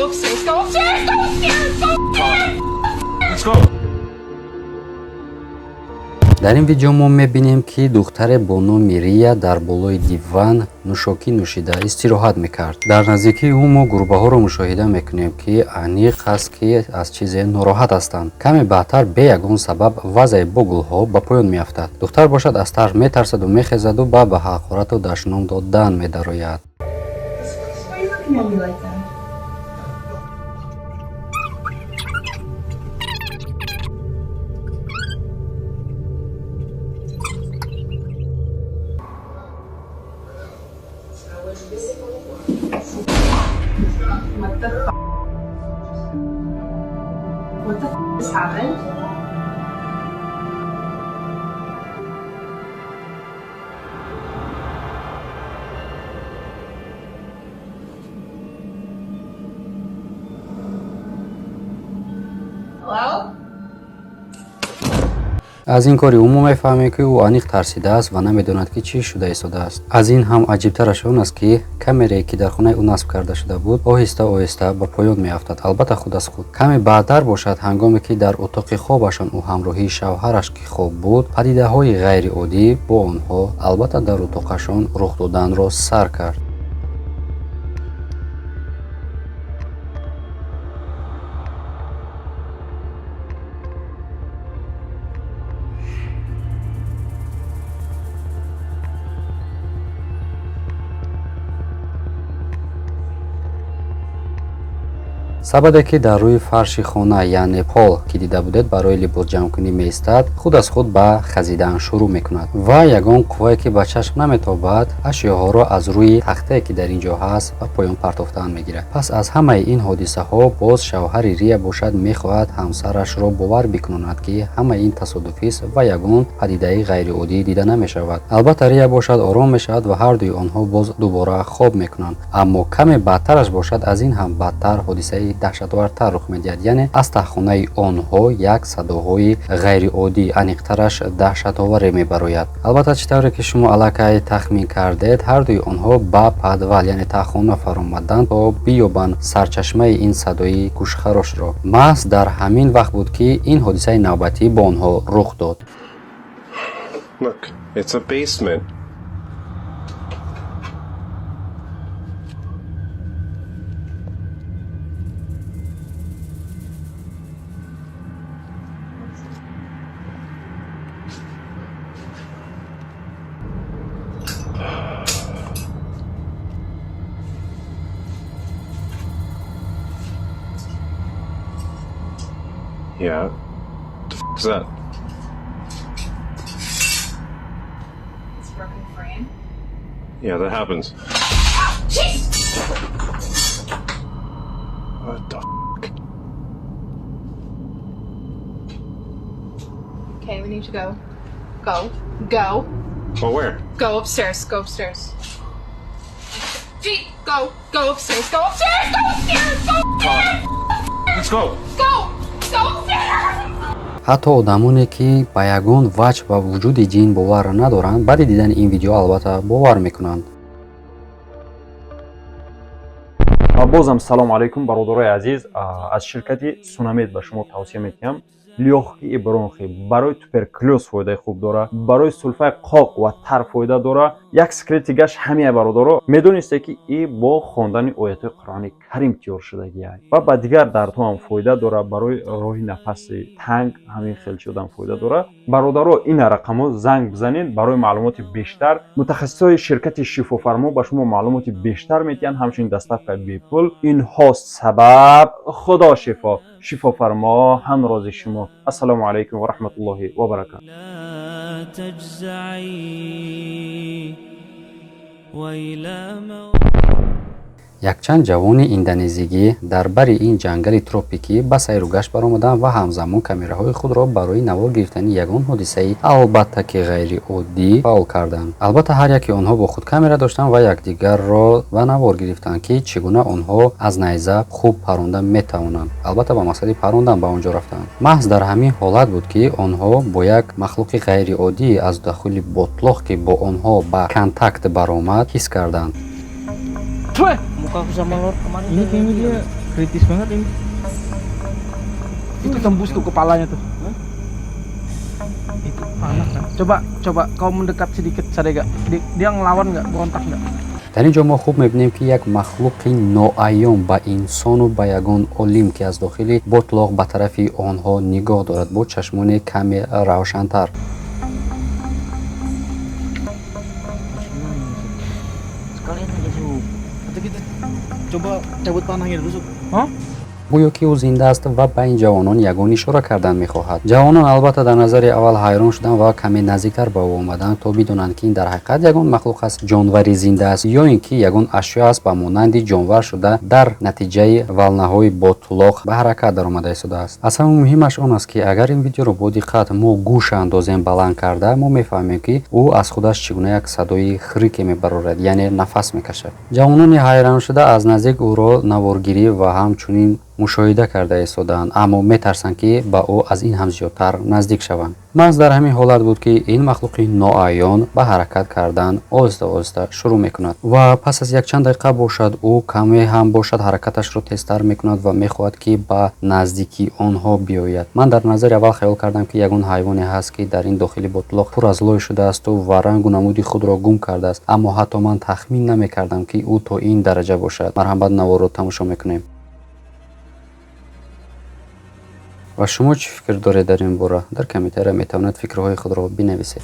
Go upstairs. Go upstairs. Go upstairs. Go upstairs. Let's go. Дар ин видео мо мебинем, ки духтаре бо номи Рия дар болои диван нӯшокӣ нӯшида истироҳат мекард. Дар наздикии ӯ мо гурбаҳоро мушоҳида мекунем, ки аниқ аст, ки аз чизе нороҳат ҳастанд. Каме баъдтар бе ягон сабаб вазаи бо гулҳо ба поён меафтад. Духтар бошад, аз тарс метарсаду мехезаду ба ҳақорату дашном додан медарояд. Why are you looking at me like that? What the f? What the f just happened? Hello? Аз ин кори ӯ мо мефаҳмем, ки ӯ аниқ тарсидааст ва намедонад, ки чӣ шуда истодааст. Аз ин ҳам аҷибтараш он аст, ки камерае, ки дар хонаи ӯ насб карда шуда буд, оҳиста оҳиста ба поён меафтад, албатта худ аз худ. Каме баъдтар бошад, ҳангоме ки дар утоқи хобашон ӯ ҳамроҳии шавҳараш, ки хоб буд, падидаҳои ғайриоддӣ бо онҳо, албатта дар утоқашон, рух доданро сар кард. Сабаде, ки дар рӯи фарши хона, яъне пол, ки дида будед, барои либосҷамъкунӣ меистад, худ аз худ ба хазидан шурӯъ мекунад ва ягон қуввае, ки ба чашм наметобад, ашёҳоро аз рӯи тахтае, ки дар ин ҷо ҳаст, ба поён партофтан мегирад. Пас аз ҳамаи ин ҳодисаҳо боз шавҳари Рия бошад, мехоҳад ҳамсарашро бовар бикунонад, ки ҳамаи ин тасодуфист ва ягон падидаи ғайриоддӣ дида намешавад. Албатта, Рия бошад, ором мешавад ва ҳардуи онҳо боз дубора хоб мекунанд. Аммо каме баъдтараш бошад, аз ин ҳам бадтар ҳодисаи даҳшатовартар рух медиҳад, яъне аз таҳхонаи онҳо як садоҳои ғайриоддӣ, аниқтараш даҳшатоваре мебарояд. Албатта, чӣ тавре ки шумо аллакай тахмин кардед, ҳардуи онҳо ба подвал, яъне таҳхона фаромаданд, то биёбанд сарчашмаи ин садои гӯшхарошро. Маҳз дар ҳамин вақт буд, ки ин ҳодисаи навбатӣ бо онҳо рух дод. Look, it's a basement. Yeah. What the f is that? It's broken frame. Yeah, that happens. Jesus! What the f? Okay, we need to go. Go. Go. Well, where? Go upstairs. Go upstairs. Gee, go. Go upstairs. Go upstairs. Go upstairs. Go upstairs. Let's go. Go. Go upstairs. Ҳатто одамоне, ки ба ягон ваҷҳ ба вуҷуди ҷин бовар надоранд, баъди дидани ин видео албатта бовар мекунанд. Ва бозам салому алайкум, бародарои азиз. Аз ширкати Сунамед ба шумо тавсия медиҳам лёгкие бронхи. Барои туберкулёз фоидаи хуб дора, барои сулфаи қоқ ва тар фоида дора. Як секрети гаш ҳамия, бародаро, медонисте, ки и бо хондани оятҳои Қуръони Карим тиёр шудагиай ва ба дигар дардҳо ҳам фоида дора, барои роҳи нафаси танг ҳамин хел чизам фоида дора. Бародаро, ина рақамҳо, занг бизанед барои маълумоти бештар. Мутахассисҳои ширкати Шифофармо ба шумо маълумоти бештар медиҳанд, ҳамчунин доставкаи бепул. Инҳо сабаб Худо шифо, Шифофармо ҳамрози шумо. Ассалому алайкум ва раҳматуллоҳи ва баракату. لا تجزعي وإلى Якчанд ҷавони индонезигӣ дар бари ин ҷангали тропикӣ ба сайру гашт баромаданд ва ҳамзамон камераҳои худро барои навор гирифтани ягон ҳодисаи, албатта ки ғайриоддӣ, фаъол карданд. Албатта, ҳар яки онҳо бо худ камера доштанд ва якдигарро ба навор гирифтанд, ки чӣ гуна онҳо аз найза хуб паронда метавонанд. Албатта, ба мақсади парондан ба он ҷо рафтанд. Маҳз дар ҳамин ҳолат буд, ки онҳо бо як махлуқи ғайриоддӣ аз дохили ботлоқ, ки бо онҳо ба контакт баромад, ҳис карданд. Muka aku sama Lord kemarin. Ini kayaknya dia Kritis banget ini. Itu tembus tuh kepalanya tuh. Itu panah kan. Coba coba kau mendekat sedikit Sadega. Dia ngelawan nggak? Berontak nggak? Дар ин ҷо мо хуб мебинем, ки як махлуқи ноаён ба инсону ба ягон олим, ки аз дохили ботлоқ ба тарафи онҳо нигоҳ дорад бо чашмони каме равшантар. Sekalian aja, Sup. Atau kita coba cabut panahnya dulu, Sup. Hah? Гӯё ки ӯ зинда аст ва ба ин ҷавонон ягон ишора кардан мехоҳад. Ҷавонон албатта дар назари аввал ҳайрон шуданд ва каме наздиктар ба ӯ омаданд, то бидонанд, ки ин дар ҳақиқат ягон махлуқ аст, ҷонвари зинда аст ё ин ки ягон ашё аст, ба монанди ҷонвар шуда, дар натиҷаи волнаҳои ботлоқ ба ҳаракат даромада истодааст. Аз ҳама муҳимаш он аст, ки агар ин видеоро бо диққат мо гӯш андозем баланд карда, мо мефаҳмем, ки ӯ аз худаш чӣ гуна як садои хрике мебарорад, яъне нафас мекашад. Ҷавонони ҳайроншуда аз наздик ӯро наворгирӣ ва ҳамчунин мушоҳида карда истодаанд, аммо метарсанд, ки ба ӯ аз ин ҳам зиёдтар наздик шаванд. Маҳз дар ҳамин ҳолат буд, ки ин махлуқи ноаён ба ҳаракат кардан оҳиста оҳиста шурӯъ мекунад ва пас аз якчанд дақиқа бошад, ӯ каме ҳам бошад ҳаракаташро тезтар мекунад ва мехоҳад, ки ба наздикии онҳо биёяд. Ман дар назари аввал хаёл кардам, ки ягон ҳайвоне ҳаст, ки дар ин дохили ботлоқ пур аз лой шудаасту ва рангу намуди худро гум кардааст, аммо ҳатто ман тахмин намекардам, ки ӯ то ин дараҷа бошад. Марҳамат, наворро тамошо мекунем. Ва шумо чӣ фикр доред дар ин бора? Дар комментария метавонед фикрҳои худро бинависед.